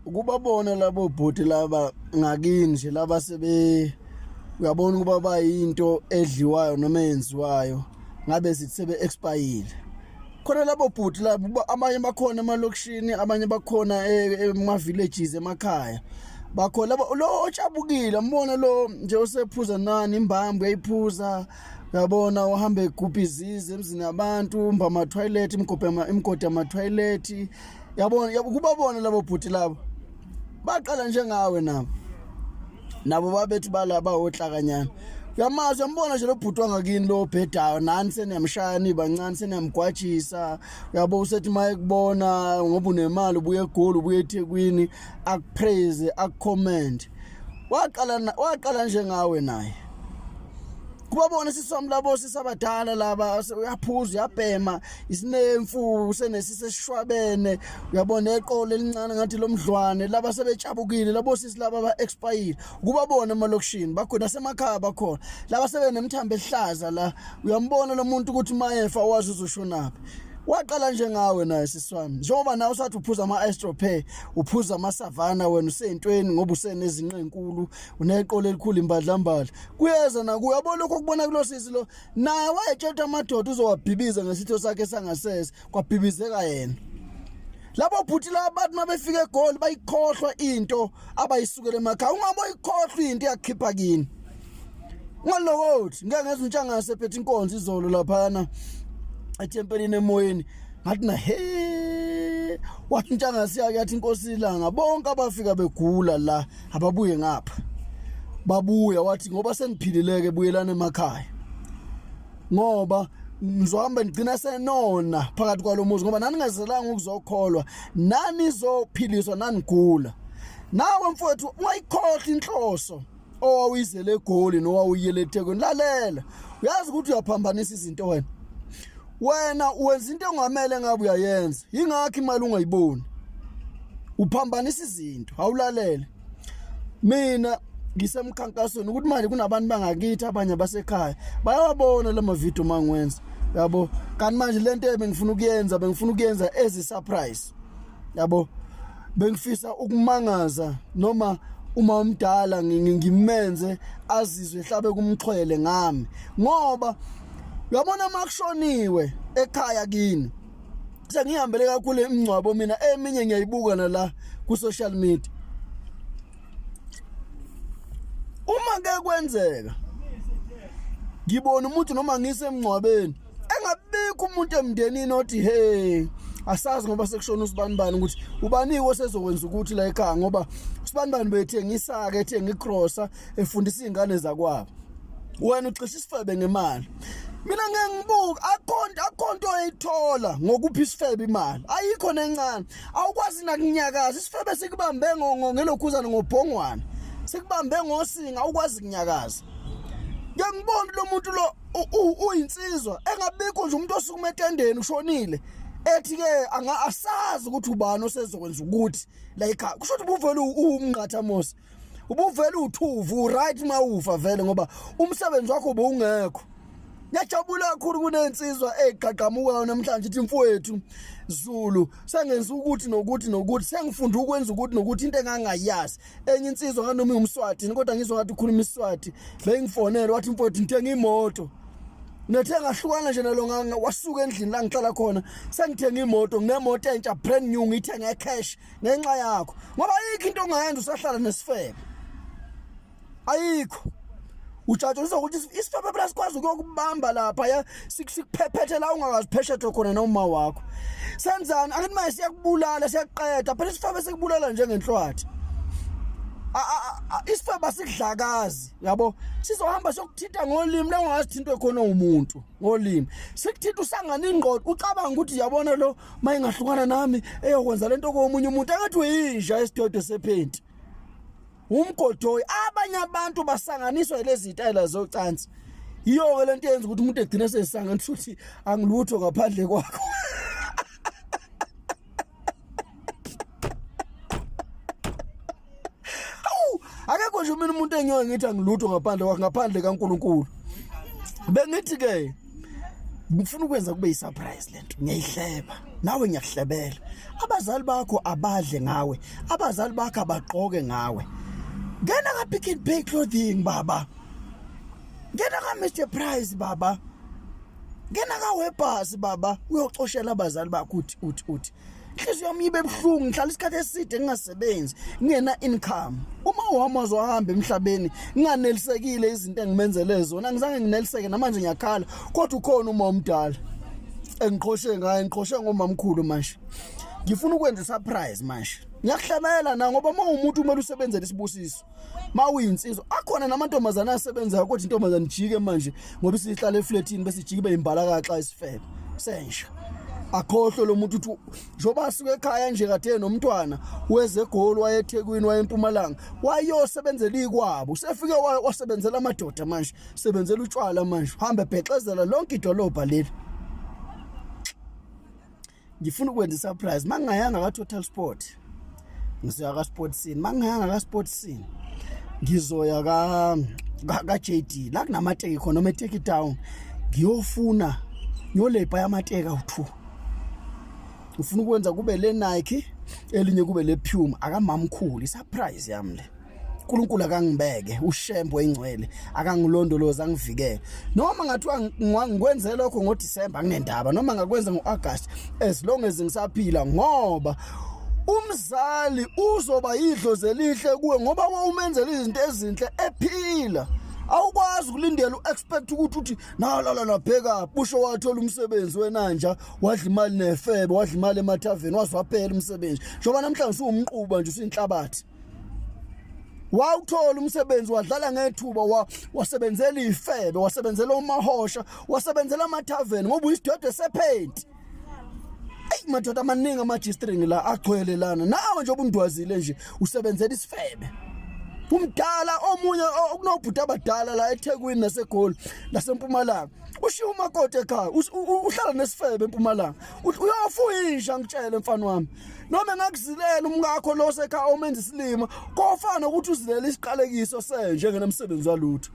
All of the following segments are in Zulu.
Ukubabona labo bhuti laba ngakini nje laba sebe uyabona ukuba bayinto edliwayo noma eyenziwayo ngabe sithi sebe expire. Khona labo bhuti labo abanye bakhona emalokishini, abanye bakhona ema villages emakhaya. Bakhona labo lo otshabukile mbona lo nje osephuza nani imbambo uyayiphuza, uyabona uhamba egubha izizi emzini yabantu, umba ama toilet, imigodi ama toilet. Yabona kubabona labo bhuti labo baqala njengawe nabo nabo babethi balaba ohlakanyana. Uyamazi, uyambona nje lo bhuti wangakini lo obhedayo, nani seniyamshaya nibancane, seniyamgwajisa. Uyabo usethi uma ekubona ngoba unemali, ubuye eGoli, ubuye eThekwini, akupraise, akucomment. Waqala njengawe naye. Kubabona sisi wami labo sisi abadala laba, uyaphuza, uyabhema, isinemfu, usenesisi esishwabene, uyabona eqolo elincane ngathi lomdlwane, laba sebetshabukile labo sisi laba aba-expire. Kubabona emalokishini bakhona, nasemakhaya bakhona laba sebenemthambo ehlaza la, uyambona lo muntu ukuthi mayefa wazi uzoshonaphi. Waqala njengawe naye sisi wami, njengoba nawe usathi uphuza ama-estrophe, uphuza ama-savana, wena useyintweni ngoba usenezinqa ezinkulu, uneqolo elikhulu, imbadlambadla kuyeza nakuye. Yabo lokho okubona kulo sisi lo, naye wayetshela amadoda uzowabhibiza ngesitho sakhe sangasese, kwabhibizeka yena. Labo bhuti laba bathi uma befika eGoli bayikhohlwa into abayisukele emakhaya. Ungabe uyikhohlwa into iyakukhipha kini. Ungalokothi ngeke ngezwe uNtshangase ephethe inkonzo izolo laphana ethempelini emoyeni, ngathi na he, wathi uNtshangase yake yathi inkosi ilanga bonke abafika begula la ababuye ngapha. Babuya wathi ngoba seniphilileke buyelana emakhaya, ngoba nizohamba nigcina senona phakathi kwalomuzi, ngoba nani ningazelanga ukuzokholwa, nanizophiliswa nanigula. Nawe mfowethu ungayikhohlwa inhloso owawuyizele eGoli nowawuyele eThekwini. Lalela, uyazi ukuthi uyaphambanisa izinto wena. Wena wenza into ongamele ngabe uyayenza, yingakho imali ungayiboni, uphambanisa izinto. Awulalele, mina ngisemkhankasweni ukuthi manje kunabantu bangakithi abanye basekhaya bayawabona la mavidiyo mangiwenza, yabo. Kanti manje lento ebengifuna ukuyenza, bengifuna ukuyenza as a surprise, yabo. Bengifisa ukumangaza noma uma umdala ngimenze azizwe ehlabe kumxhwele ngami, ngoba uyabona makushoniwe ekhaya kini, sengihambele kakhulu imingcwabo mina, eminye ngiyayibuka nala ku social media. Uma ke kwenzeka ngibona umuntu noma ngisemngcwabeni engabikho umuntu emndenini othi hey, asazi ngoba sekushona usibanibani ukuthi ubaniwe osezokwenza ukuthi la ekhaya, ngoba usibanibani bethengisa ke, ethenga icrosser, efundisa izingane zakwabo, wena ucisha isifebe ngemali. Mina ngeke ngibuke, akhonto akhonto oyithola ngokupha isifebe imali, ayikho nencane. Awukwazi nakunyakaza, isifebe sikubambe ngelokhuzana, ngobhongwana, sikubambe ngosinga, awukwazi kunyakaza. Ngeke ngibone lo muntu lo uyinsizwa engabikho nje umuntu osukuma etendeni ushonile ethi ke anga asazi ukuthi ubani osezokwenza ukuthi la ekhaya. Kusho ukuthi ubuvele umnqatha mos, ubuvele uthuvu right mawufa vele, ngoba umsebenzi wakho bowungekho. Ngiyajabula kakhulu kunensizwa eziqhaqhamukayo namhlanje ithi mfowethu Zulu, sengenza ukuthi nokuthi nokuthi, sengifunda ukwenza ukuthi nokuthi, into engangayazi. Enye insizwa nganoma ingumSwati kodwa ngizwa ngathi ukhuluma isiSwati, bengifonela wathi mfowethu ngithenga imoto, nethe ngahlukana nje nalo wasuka endlini la ngihlala khona, sengithenga imoto, nginemoto entsha brand new, ngiyithenge cash ngenxa yakho, ngoba ayikho into ongayenza usahlala nesifebe, ayikho. Ujatshuliswa ukuthi isifebe phela sikwazi ukuyokubamba lapha ya sikuphephethe la ungakazipheshethe khona noma wakho. Senzani? Angithi manje siyakubulala, siyaqeda phela, isifebe sikubulala njengenhlwathi. Isifebe asikudlakazi, yabo, sizohamba siyokuthinta ngolimi la ungazithintwe khona umuntu ngolimi, sikuthinta usangana ingqondo, ucabanga ukuthi yabona lo mayingahlukana nami eyokwenza lento komunye umuntu, angathi uyinja esidodo sephenti, umgodoyi. Abanye abantu basanganiswa lezi zitayela zocansi. Yiyo-ke lento yenza ukuthi umuntu egcine sesanganisa ukuthi angilutho ngaphandle kwakho. Awu, akekho nje mina umuntu engiyoke ngithi angilutho ngaphandle kwakho, ngaphandle kaNkulunkulu. Bengithi ke Ngifuna ukwenza kube yisurprise lento. Ngiyayihleba. Nawe ngiyakuhlebela. Abazali bakho abadle ngawe. Abazali bakho abagqoke ngawe. Ngena ka Pick n Pay clothing baba. Ngena ka Mr Price baba. Ngena ka Webus baba uyocoshela abazali bakho uthi uthi uthi. Inhliziyo yami ibe buhlungu ngihlala isikhathi eside ngingasebenzi ngingena income. Uma wami wazohamba emhlabeni nginganelisekile izinto engimenzele zona ngizange ngineliseke namanje ngiyakhala kodwa ukhona uma omdala engiqhoshe ngaye ngiqhoshe ngomamkhulu manje. Ngifuna ukwenza surprise manje. Ngiyakuhlabela na ngoba uma umuntu kumele usebenzele isibusiso. Mawuyinsizwa akhona namantombazana asebenzayo kodwa intombazana ijike manje ngoba isihlala eflatini bese ijike ibe imbalakaxa isifebe sensha. Akhohlwe lo muntu uthi njengoba asuke ekhaya nje kade nomntwana weze eGoli wayeThekwini wayempumalanga wayosebenzela ikwabo usefike wasebenzela amadoda manje sebenzela utshwala manje hambe bhexezela lonke idolobha leli. Ngifuna ukwenza isurprise mangingayanga ka Total Sport ngizoya ka Sport Scene mangingayanga ka Sport Scene ngizoya ka ka JD la kunamateki khona noma eTeki Town ngiyofuna ngiyolebha yamateki awu2 ufuna ukwenza kube le Nike elinye kube le Puma akamamkhulu isurprise yami le. uNkulunkulu akangibeke uShembe engcwele akangilondoloza angivikele noma ngathiwa ngikwenze lokho ngoDecember anginendaba noma ngakwenza ngoAugust as long as ngisaphila ngoba umzali uzoba yidlozi elihle kuwe ngoba wawumenzela izinto ezinhle ephila. Awukwazi ukulindela uexpect ukuthi uthi na la la bheka busho wathola umsebenzi wenanja wadla imali nefebe wadla imali emathaveni waze waphela umsebenzi njengoba namhlanje usuwumquba nje usinhlabathi. Wawuthola umsebenzi wadlala ngethuba wasebenzela ifebe wasebenzela omahosha wasebenzela amathaveni ngoba uyisidwedwe sephenti. Eyi madoda amaningi ama-G-string la agcwele lana nawe nje obundwazile nje usebenzela isifebe. Umdala omunye okunobhuti abadala la eThekwini naseGoli naseMpumalanga ushiya umakoti ekhaya uhlala nesifebe eMpumalanga uyofuya inja ngitshele mfana wami noma engakuzilela umkakho lo sekhaya omenza isilima kofana ukuthi uzilela isiqalekiso senje ngenomsebenzi walutho.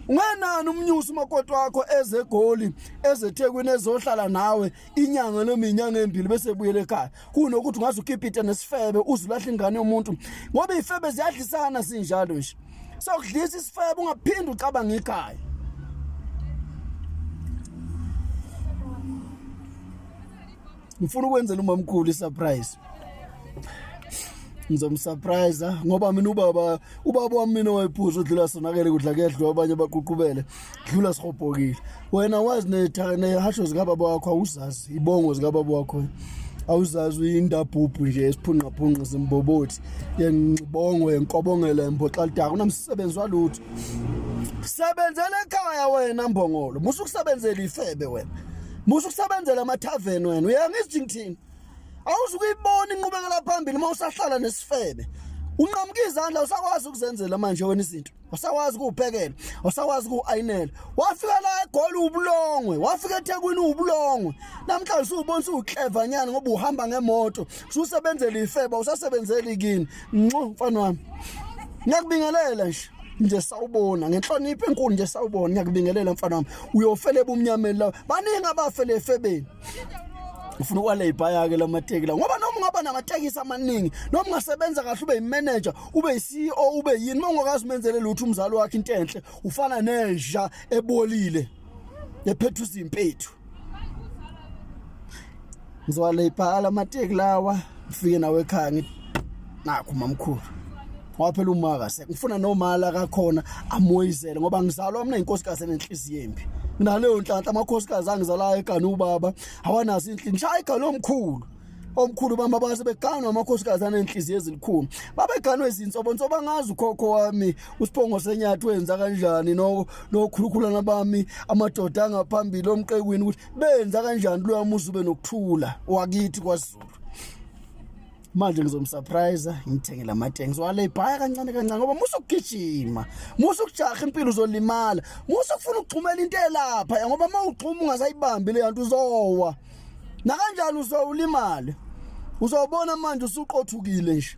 Ungenani umnyusi umakoti wakho ezegoli ezeThekwini ezohlala nawe inyanga noma inyanga embili bese ebuyele ekhaya kunokuthi ungaze ukipite nesifebe uzulahla ingane yomuntu ngoba ifebe ziyadlisana sinjalo nje. Sokudlisa isifebe ungaphinde ucabange ikhaya. Ngifuna ukwenzela umamkhulu isurprise. Ngizomsurprise ngoba mina ubaba ubaba wami mina wayephuza udlula sonakele kudla kuyadliwa abanye baququbele dlula sihobhokile. Wena wazi nehasho zikababa wakho awuzazi ibongo zikababa wakho awuzazi uyindabhubhu nje esiphunqaphunqa simbobothi yenqibongo yenkobongela emboxalidaka unamsebenzi walutho. Sebenzela ekhaya wena mbongolo musa ukusebenzela ifebe wena musa ukusebenzela amathaveni wena uyangizwa ngithini. Awuzukuyibona inqubekela phambili uma usahlala nesifebe unqamuka izandla usakwazi ukuzenzela manje wena izinto awusakwazi ukuwuphekela awusakwazi ukuwu-ayinela wafika la eGoli ubulongwe wafika eThekwini ubulongwe namhlanje usubona usuklevanyana ngoba uhamba ngemoto ususebenzela ifeba usasebenzela ikini nxo mfana wami ngiyakubingelela nje nje sawubona ngenhlonipho enkulu nje sawubona ngiyakubingelela mfana wami uyofela ebumnyameni la baningi abafele efebeni. Ufuna ukwaleyibhaya ke lamateki la ngoba noma ungaba namatekisi amaningi noma ungasebenza kahle ube yimanager ube yi-CEO ube yini uma ungakazi umenzele lutho umzali wakhe into enhle ufana nenja ebolile ephethe izimpethu. Ngizowaleyibhala amateki lawa ngifike nawe ekhaya ngithi nakho mamkhulu ngoba phela uma kasekho ngifuna nomala kakhona amoyizele ngoba ngizalwa mina inkosikazi enenhliziyo embi nginaleyo nhlanhla amakhosikazi angizalayo egane ubaba awanazo inhliziyo ngishaya igane omkhulu omkhulu bami abase beganwa amakhosikazi anenhliziyo ezilikhulu babeganwe izinsobonsobo angazi ukhokho wami usiphongo senyathi wenza kanjani no nokhulukhulana bami amadoda angaphambili omqekwini ukuthi benza kanjani loya muzi ube nokuthula wakithi kwaZulu. Manje ngizomsurprise ngithengele amatengi ngizowaleyibhaya kancane kancane ngoba musa ukugijima musa ukujaha impilo uzolimala musa ukufuna ukuxhumela into elapha ngoba uma uxhuma ungasayibambi le nto uzowa nakanjani uzowulimale uzobona manje usuqothukile nje.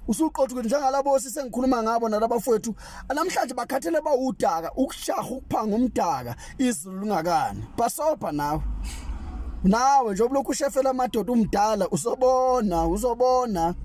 Usuqotha ukuthi njengalabo sengikhuluma ngabo nalabafowethu namhlanje bakhathele bawudaka ukushaha ukuphanga umdaka izulu lingakani. Basobha nawe. Nawe njengoba lokhu ushefela amadoda umdala usobona uzobona.